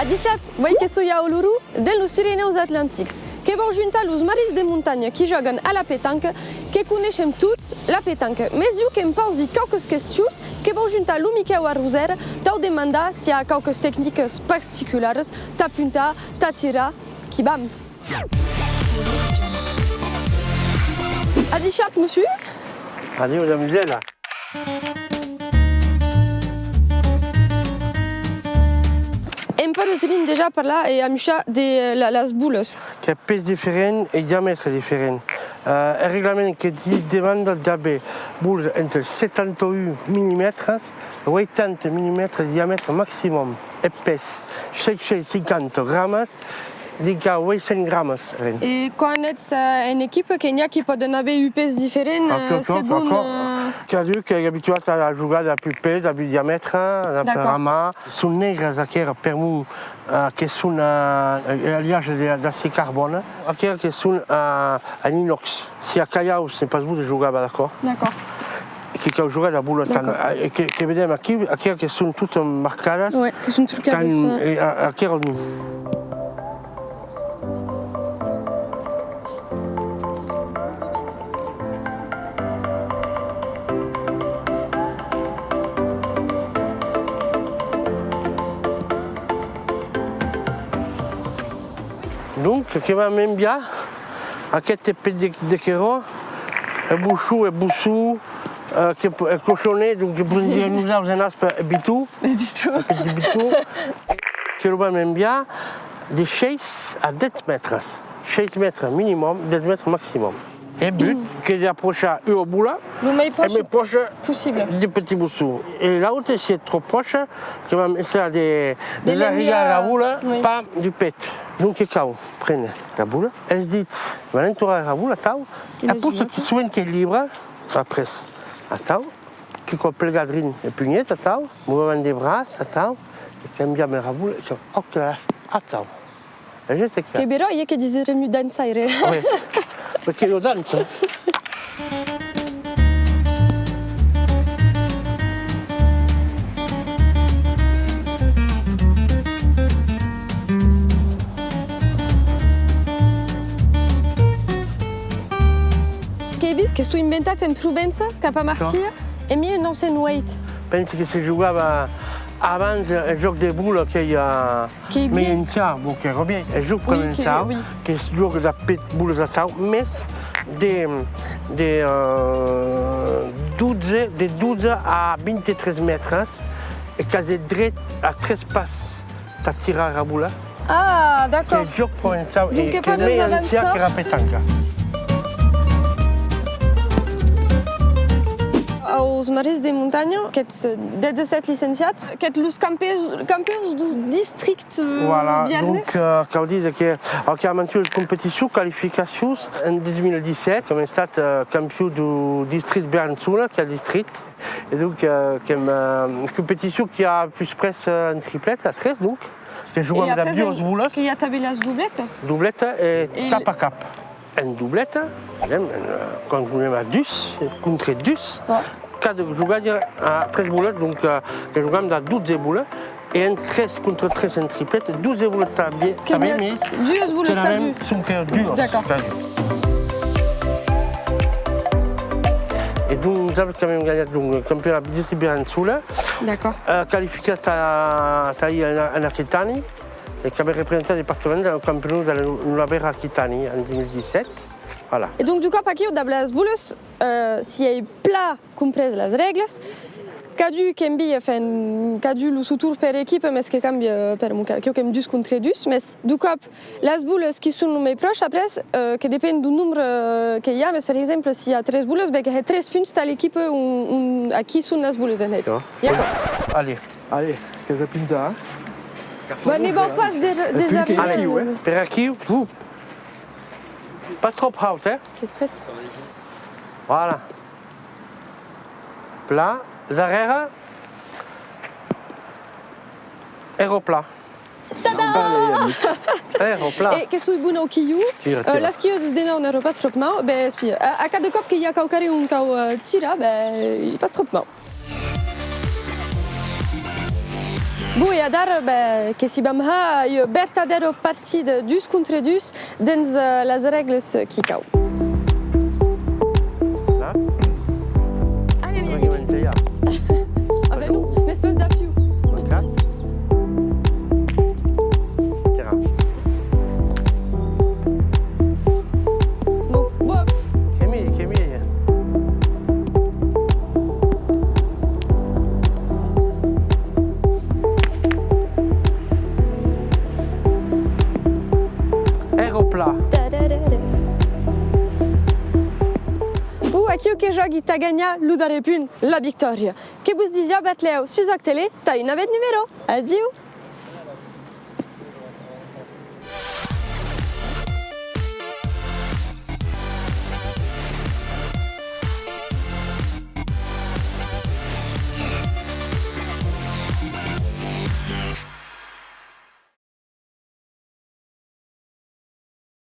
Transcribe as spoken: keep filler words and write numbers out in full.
Adishatz, uei que soi a Oloron, dens los Pirenèus Atlantics. Que vau juntar los marins de montanha qui jògan a la petanca, que coneishem tots, la petanca. Mès jo que'm pausi quauques questions, que vau juntar lo Miquèu Arrosèra, tau demandar s'i a quauques tecnicas particularas, tà puntar, tà tirar, qui vam. Adishatz, monsieur. Adiu, damosèla. Em pòdes, Denis, dejà parlar e amuishar de, eh, la, las bolas? Qu'i a pes diferent e diamètre diferent. Eh, eth reglament que di-, demanda d'aver bolas entre setanta-un millimètres e ueitanta millimètres de diamètre maximum. Eth pes, sèt cents cinquanta gramas, dinc a ueit cents gramas, ren. E quan ètz, eh, en equipa, que n'i a qui pòden aver un pes diferent, eh, segon, eh... Cadun qu'ei abituat a, a jogar dab un pes, dab un diamètre, dab ramar. Son negras aqueras per'mor, eh, que son, eh, a l'uatge de, d'acier carbòne. Aqueras que son, eh, en inòx. Si a calhaus, n'ei pas bon de jogar, va, d'acòrd? D'acòrd. Que cau jogar dab bolas, eh, que, que vedem aquiu, aqueras que son totas marcadas. Ouais, que son trucadas, eh. E a-, aqueras non. Donc, que vam enviar aqueth pet de, de querò, e bochon, e bochon, eh, que, eh, cochonet, donc que podem dire nosaus en aspa, eh, biton. Biton. Petit biton. Que lo vam enviar de sheis a dètz mètres. Sheis mètres minimum, dètz mètres maximum. Eth but, que d'aprochar ua bola, lo mei pròche possible, de petit bochon. E l'aute, si es tròp pròche, que vam essajar de, de l'arrilhar la bola, pas du pet. Donc, que cau prene la bola, es dits, van entornar la bola, atau, e apuèi que sovent qu'ei libre, après, atau, que cau plegar drin e punhèt, atau, movement de braç, atau, e cambiam era bola, e que, òc, atau. E je te... Que beròi, eh, que diserem un dançaire. Oui, perque lo dança. Qu'èi vist que son inventats en Provença, cap a Marsilha, en mila nòu cents ueit. Pensi que se jogava abans eth jòc de bola qu'ei a... Qu'ei mei ancian, bon, qu'ei Robier. Eth jòc provençau, qu'ei jòc dab pet bolas atau, mès de, de, eh, dotze, de dotze a vint-e-tres mètres, e qu'as eth dret a tres pas tà tirar era bola. Ah, d'acòrd. Qu'ei jòc provençau e qu'ei mei ancian qu'era petanca. Aus marins de montanha, qu'ètz dètz-e-sèt licenciats, qu'ètz los campions, campions deu districte, eh, biarnés. Voilà, donc, eh, cau díser que, eh, qu'èm en ua competicion, qualificacions, en dos mil dètz-e-sèt, qu'èm estat, eh, campion deu districte Bearn-Solà, qu'i a districte. E donc, eh, qu'èm, eh, competicion qu'i a pus près, eh, en triplet, a tres, donc, que jogam dab duas bolas. E après, qu'i a tanben las dobletas? Dobleta e cap a cap. En dobleta, en, en, eh, quan jogam a dus, contra dus, cada jogador a tres bolas, donc, eh, que jogam dab dotze bolas, e en tres contra tres en triplet, dotze bolas tanben, tanben, mès duas bolas cadun. Son que duas cadun. E donc, nosauts qu'avem ganhat, donc, campionat de Bearn-Solà, eh, qualificat a, a, en, en Aquitània, e qu'avem representat departament au campionat de la Nòva Aquitània en dos mil dètz-e-sèt. Voilà. E donc, deu còp aquiu, dab las bolas, eh, si èi plan comprés las règlas, cadun qu'envia, enfin, cadun lo seu torn per equipa, mès que cambia, per'mor qu'aquiu qu'èm dus contra dus, mès deu còp, las bolas qui son lo mei pròche, après, eh, que depend deu nombre, eh, que i a, mès per exemple, si i a tres bolas, ben, que hè tres punts tà l'equipa on, on, a qui son las bolas en hèit. D'acòrd. Allez. Allez, qu'as a puntar. Bon, ne vau pas de-, desarribar. Allez, per aquiu, vous. Pas tròp haut, eh? Qu'es prèst. Voilà. Plan, darrèra. Èra plan. Tada! Èra plan. E que soi bona au quilhon. Tira, tira. Eh, las quilhadas de nòu n'èra pas tròp mau. Ben, espia, a, a cada còp que i a quauquarren on cau, eh, tirar, ben, ei pas tròp mau. Bon, e adara, ben, que si vam har ua vertadèra partida dus contra dus dens, eh, las règlas qui cau. Là. Allez, Miric. Avem un espèce d'apiu. Mancat. Tira. Bon, bof. Que mi, que mi. Èra plan. Bon, aquiu que jògui tà ganhar lo darrèr punt, la victòria. Que vos disi a bèth lèu sus Ac Tele, tà un navèth numèro. Adiu!